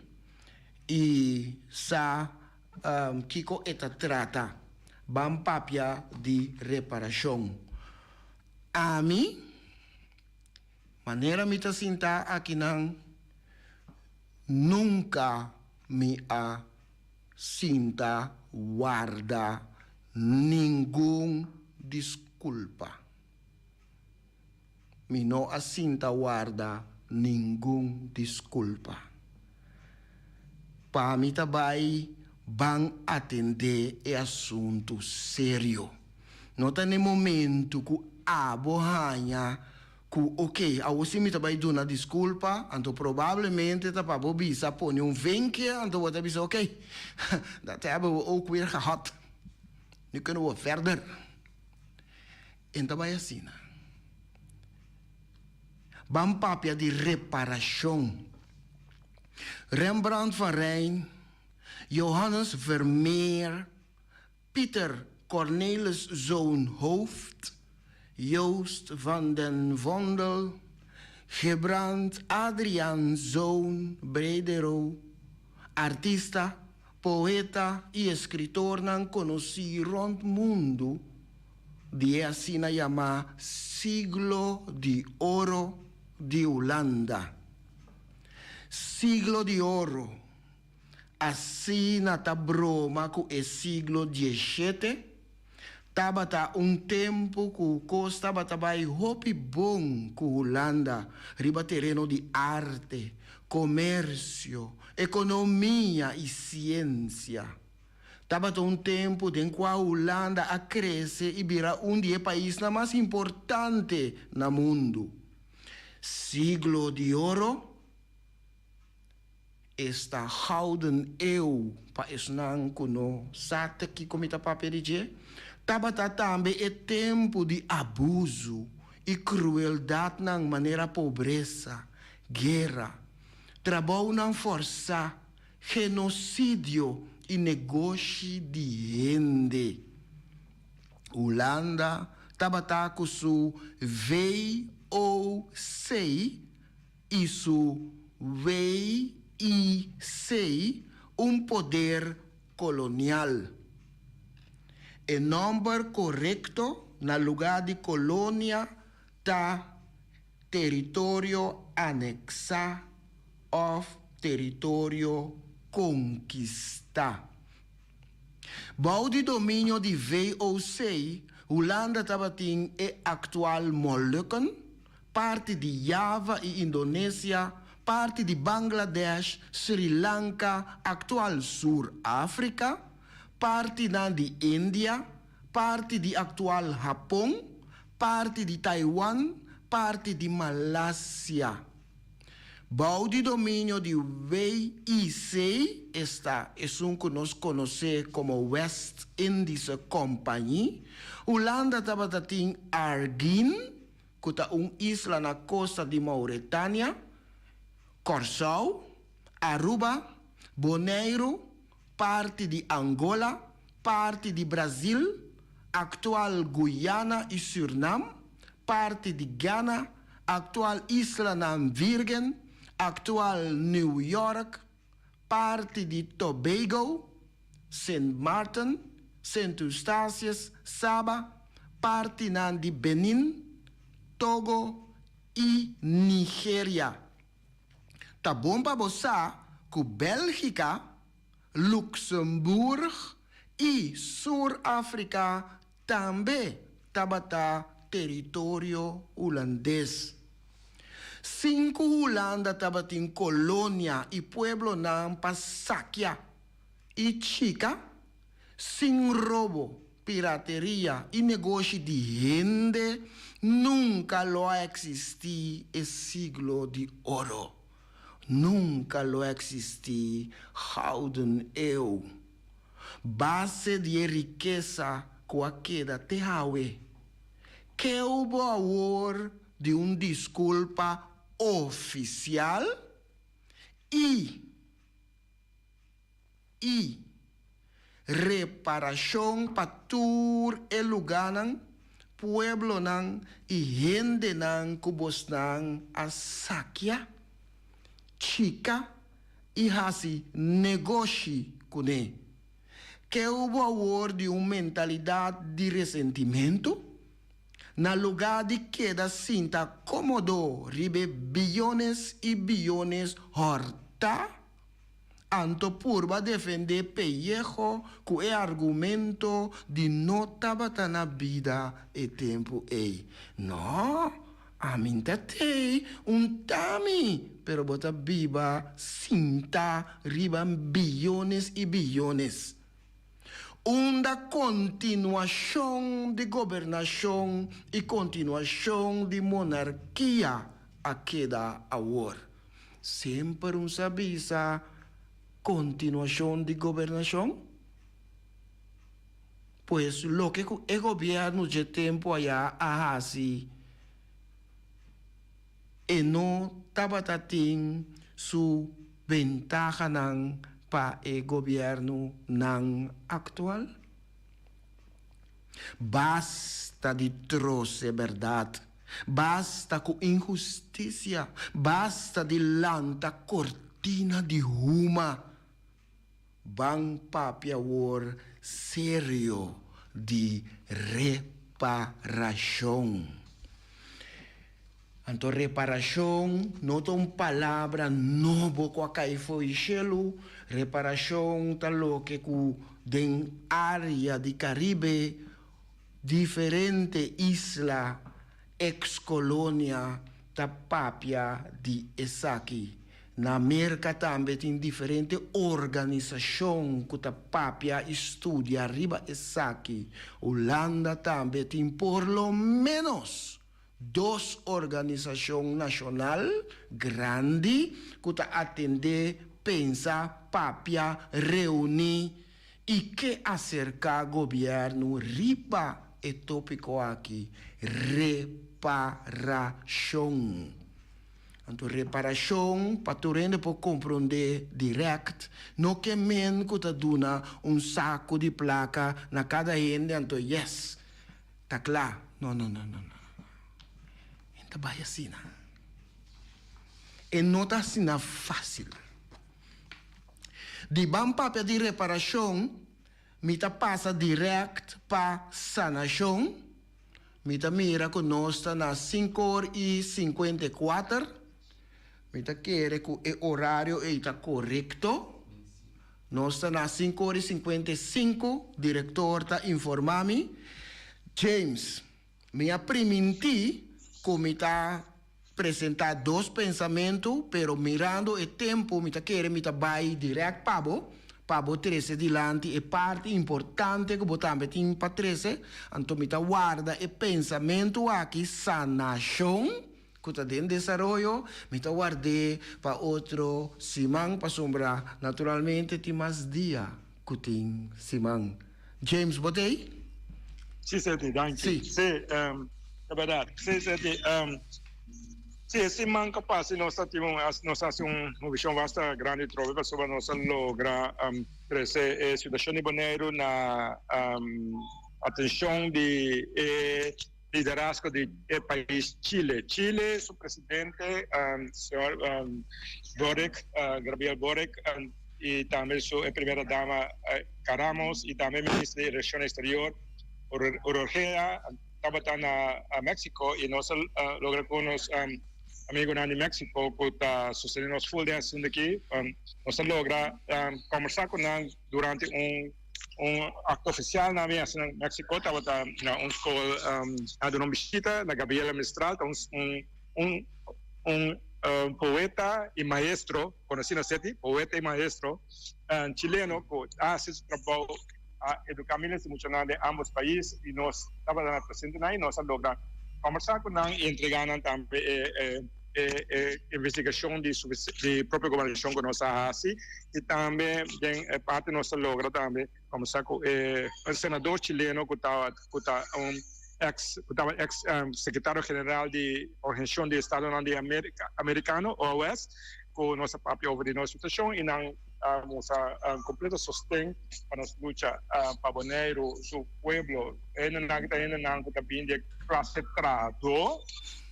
i sa kiko e ta trata. Ban papia di reparashon. Ami, manera mi ta sintá akinan, nunka mi a sinta warda ningun diskulpa. Mi no a sinta warda ningun diskulpa. Pa mi ta bai ban atendé e asuntu serio. No ta n'e momentu ku abo haña ku oke, awor si mi ta bai duna diskulpa, anto probablemente ta pa bo bisa pone un vinkje, anto bo ta bisa oke, dat hebben we ook weer gehad. Nu kunnen we verder. E n' ta bai asina. Ban papia di reparashon. Rembrandt van Rijn, Johannes Vermeer, Pieter Corneliszoon Hooft, Joost van den Vondel, Gebrand Adriaenszoon Bredero, artista, poeta i eskritornan konosí rònt mundu di e asina yamá Siglo di Oro di Hulanda. Siglo di Oro, asina ta broma ku e siglo dieshete tabata un tempu ku kos tabata bai hopi bon ku Hulanda riba tereno di arte, komersio, ekonomia i siensia. Tabata un tempu den kua Hulanda a krese i bira un di e paisnan mas importante na mundu. Siglo di Oro? Esta Gouden Eeuw, pa esnan ku no sa te kiko mi ta papia di dje, tabata tambe e tempu di abusu i krueldatnan manera pobresa, guera, trabounan fòrsá, genosidio i negoshi di hende. Hulanda tabata ku su VOC i su WIC un poder kolonial. E nòmber korekto na lugá di kolonia ta teritorio aneksá òf teritorio konkistá. Bou di dominio di VOC, Hulanda tabatin e aktual Molukken, parti di Java i Indonesia, parti di Bangladesh, Sri Lanka, aktual Sur Afrika, partinan di India, parti di aktual Hapon, parti di Taiwan, parti di Malasia. Bou di dominio di WIC, esta esun ku nos konosé komo West Indische Compagnie, Hulanda tabata tin Arguin, ku ta un isla na kosta di Mauretania, Kòrsou, Aruba, Boneiru, parti di Angola, parti di Brazil, aktual Guyana i Sürnam, parti di Ghana, aktual Islanan Virgen, aktual New York, parti di Tobago, Sint Maarten, Sint Eustatius, Saba, partinan di Benin, Togo i Nigeria. Ta bon pa bo sa ku Bélgika, Luxemburg i Sur Afrika tambe tabata teritorio hulandes. Sin ku Hulanda tabatin kolonia i pueblonan pa sakia i chika, sin robo, pirateria i negoshi di hende, nunka lo a eksistí e Siglo di Oro. Nunka lo a eksistí Gouden Eeuw. Base di e rikesa ku a keda te awe. Keu bo awor di un diskulpa ofisial i i reparashon pa tur e lugánan, pueblonan i hendenan ku bosnan a sakia, chika i hasi negoshi kuné. Keu bo awor di un mentalidat di resentimentu? Na lugá di keda sinta kómodo riba e biyones i biyones hòrtá, anto purba defendé Pellejo ku e argumento di no tabata na bida e tempu ei. No, ami n'ta tei, un t'ami, pero bo ta biba sintá riba biyones i biyones. Unda kontinuashon di gobernashon i kontinuashon di monarkia a keda awor? Semper un sa bisa kontinuashon di gobernashon? Pues loke ku e gobièrnu dje tempu ayá a hasi e no tabata tin su bentahanan pa e gobièrnunan aktual? Basta di trose bèrdat, basta ku inhustisia, basta di lanta kortina di huma. Ban papia awor serio di reparashon. Anto reparashon no ta un palabra nobo ku a kai fo'i shelu, reparashon ta loke ku den área di Karibe diferente isla eks-kolonia ta papia di esaki. Na Merka tambe tin diferente organisashon ku ta papia i studia riba esaki. Hulanda tambe tin por lo ménos dos organisashon nashonal grandi ku ta atendé, pensa, papia, reuní i ke aserká gobièrnu riba e tópiko aki, reparashon. Anto reparashon pa tur hende por komprondé dirèkt, no ke men ku ta duna un saku di plaka na kada hende anto yes, Ta kla? No, no, no, no, no. E no ta bai asina. E no ta asina fásil. Di ban papia di reparashon, mi ta pasa dirèkt pa sanashon. Mi ta mira ku nos ta na sinkor i 54. Mi ta kere ku e orario ei ta korekto. Nos ta na sinku ora i 55, direktor ta informá mi. James, Mi a primintí ku mi ta presentá dos pensamentu, pero mirando e tempu mi ta kere mi ta bai dirèkt pa bo, pa bo trese dilanti e parti importante ku bo tambe tin pa trese. Anto mi ta warda e pensamentu aki, sanashon. Ku ta den desaroyo, mi ta ward'é pa otro siman pasobra naturalmente tin mas dia ku tin siman. James, bo t'ei? Sí, Seti, danki. Sí. Sí, ta bèrdat. Sí, Seti, sí, e siman ku pasa nos ta tin un, nos a hasi un movishon basta grandi trobe pasobra nos a logra trese e situashon di Boneiru na atenshon di e liderazgo di e pais Chile. Chile su presidente señor Boric, Gabriel Boric y tambe su e primera dama Ramos y tambe minister di Relacion Exterior Urorgea tabata na Mexico y nos a logra cu nos amigonan di Mexico cu ta sostene nos full den asunto aki nos a logra combersa cu nan durante un Un acto oficial na mi haci na Mexico tabata na un school a duna un bishita na Gabriela Mistral ta un un un poeta y maestro conoci na seti poeta y maestro chileno cu a haci su trabou a educa miles di muchanan den ambos pais y nos tabata na presente nan y nos a logra combersa cu nan y entrega nan tambe e e investigashon di di propio gobernashon ku nos a hasi i tambe den e parti nos a logra tambe komensá ku e senador chileno ku ta ku ta un eks ku tabata eks sekretario general di Organisashon di Estadonan di Amerika Amerikano, OAS, ku nos a papia over di nos situashon i nan a mustra kompleto sosten pa nos lucha pa Boneiru su pueblo. Hendenan ta hendenan ku ta bini di e klase trahadó.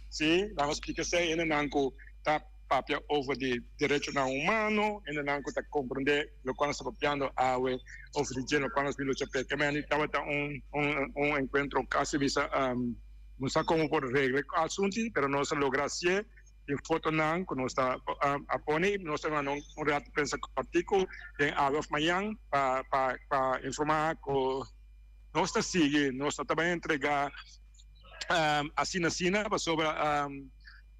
Sí, nan a splika esei, hendenan ku ta papia over di derechonan humano, hendenan ku ta komprondé lokual nos ta papiando awe over di dje, lokual nos bin lucha p'e. Kemeni tabata un un enkuentro kasi bisa no sa komo por regla e asuntu, pero nos a logra hasié. Tin fotonan ku nos ta a pone i nos ta manda un rat di prensa kòrtiku den awe òf mañan pa pa pa informá ku nos ta sigui, nos no ta bai entregá. Asina asina pasobra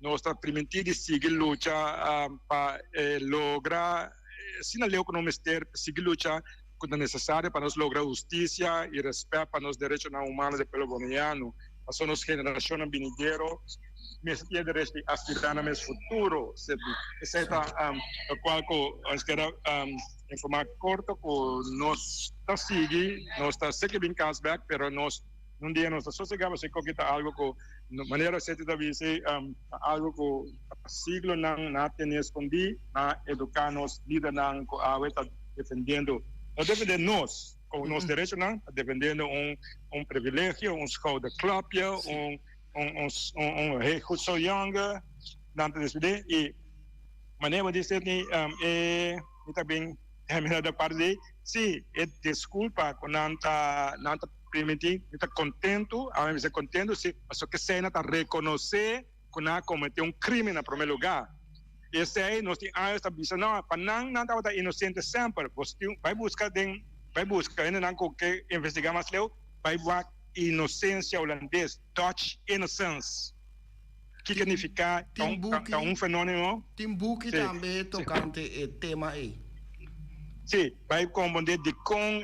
nos ta primintí di sigui lucha pa logra asina leu ku nos mester sigui lucha ku ta nesesario pa nos logra hustisia i rèspèt pa nos derechonan humano di pueblo boneiano. Pasobra nos generashonnan binidero. mester tin e derecho di aspirá na mes futuro, Sidney. Esei ta lokual ku nos keda informá korto ku nos ta sigui, nos ta seki bin kas bèk, pero nos un dia nos ta sosegá pasobra koki ta algu ku manera Sidney ta bisa ta algu ku pa siglonan nan a tene skondí, nan a eduká nos lidernan ku awe ta defendiendo, no defendé nos ku nos derechonan, ta defendiendo un un privilegio, un schouderklopje, un un un hey goed zo jongen, nan ta despedí y manera bo di Sidney e mi ta bin termina de parti di si e disculpa cu nan ta nan ta permiti mi ta contento awe mi bisa contento si pasobra kesey nan ta reconoce cu nan a comete un crimen na prome lugar y esey nos tin años ta bisa no pa nan nan tabata inocente semper bo tin bay busca den bay busca hendenan cu ke investiga mas leu bay wak inocencia holandes, Dutch innocence, kiko nifica ta un fenoneno. Tin buki tambe tocante e tema ey. Si, bay comprende dicon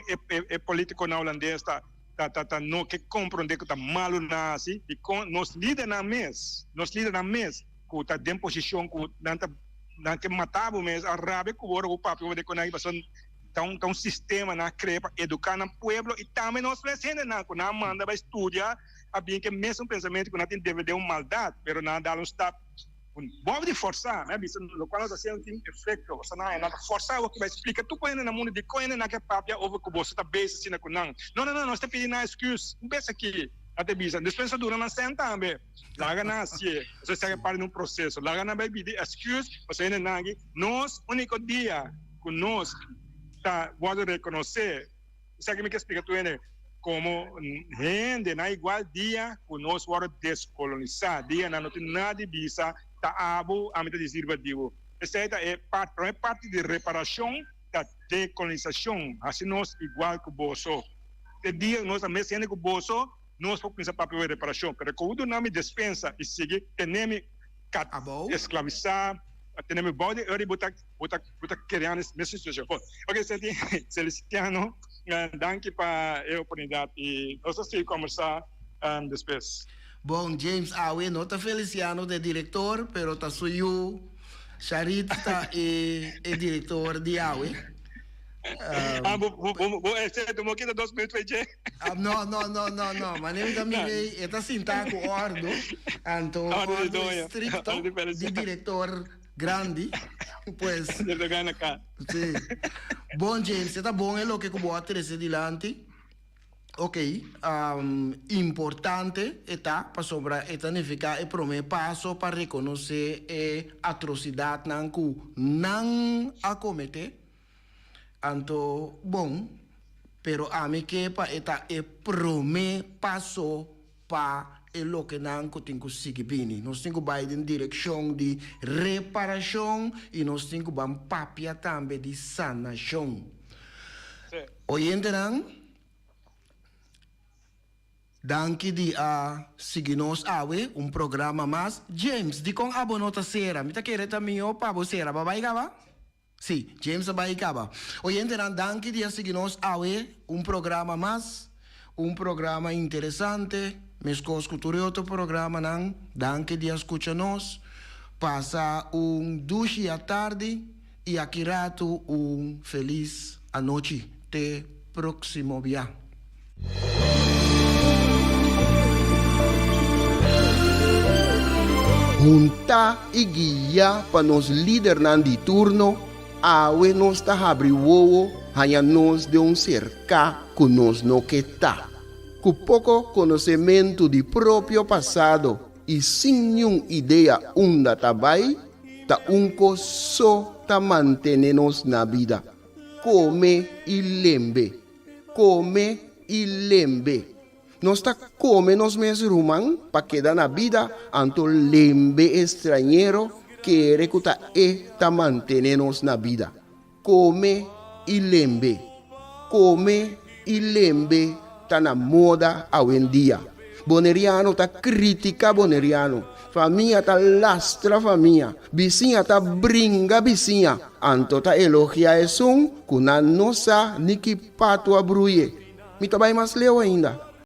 e politiconan holandes ta ta no ke comprende cu ta malo nan haci, dicon nos lidernan mes, nos lidernan mes cu ta den posicion cu nan ta nan ke mata bo mes a rabia cu bo ora bo papia bo dicon nan pasobra Ta un ta un sistema nan a crea pa educa nan pueblo y tambe nos mes hendenan cu nan a manda bay studia a bin cu e mesun pensamento cu nan tin defende un maldad pero nan a dal un stap bob di forsa. Mi a bisa locual nos ta haciendo tin efecto pasobra nan a nan ta forsa awor ki bay splica tur cu hende na mundo dicon hende nan ke papia over cu boso ta bezig asina cu nan. No no no nos ta pidi nan excuse un bes aki nan ta bisa despues nos ta duna nan cent tambe laga nan hacié pasobra esaki a parti di un proceso laga nan bay pidi excuse pasobra hende nan aki nos unico dia ku nos ta wòrdu rekonosé, esaki mi ke splika tur hende, komo hende na igual dia ku nos wòrdu deskolonisá, dia nan no tin nada di bisa, ta abo, ami ta disí riba di bo. Esei ta e parti, promé parti di reparashon ta dekolonisashon, hasi nos igual ku boso. E dia ku nos ta mes hende ku boso, nos por kuminsá papia over reparashon. Pero ku bo duna mi despensa i sigui tene mi kat esklavisá, tene mi bou di ora bo ta. Bo ta bo ta kere anes mesun situacion. Bon, ok Seti Celestiano, danki pa e oportunidad y nos ta sigui combersa despues. Bon, James awe no ta Feliciano ta e director, pero ta su yu Sharit ta e e director di awe. Ah, bo bo bo bo Seti, bo kita dos minuut pa dje? No, no, no, no, no. Manera mi ta mira ei, e ta sinta ku ordu, anto ordu estricto di director. Grandi, pues. Debe gana ka. Sí. Bon James, e ta bon e loke ku bo a trese dilanti. Ok, importante e ta pasobra e ta nifiká e promé paso pa rekonosé e atrosidatnan ku nan a kometé. Anto, bon, pero ami ke pa e ta e promé paso pa e lokenan ku tin ku sigui bini. Nos tin ku bai den direkshon di reparashon i nos tin ku ban papia tambe di sanashon. Oyentenan, danki di a sigui nos awe, un programa mas. James, dikon abo no ta sera? Mi ta kere ta mihó pa bo sera. Bo a bai kaba? Sí, James a bai kaba. Oyentenan, danki di a sigui nos awe, un programa mas, un programa interesante, meskos ku tur e otro programanan. Danki di a skucha nos. Pasa un dushi atardi i aki ratu un felis anochi. Te próksimo bia. Huntá i guiá pa nos lidernan di turno, awe nos ta habri wowo haña nos den un serká ku nos no ke ta. Ku poko konosementu di propio pasado i sin niun idea unda ta bai, ta un kos so ta mantené nos na bida, kome i lembe. Kome i lembe. Nos ta kome nos mes ruman pa keda na bida, anto lembe e strañero kere ku ta e ta mantene nos na bida. Kome i lembe. Kome i lembe ta na moda awendia. Boneriano ta kritika boneriano, famia ta lastra famia, bisiña ta bringa bisiña, anto ta elogia esun ku nan no sa ni ki patu a bruye. Mi ta bai mas leu ainda.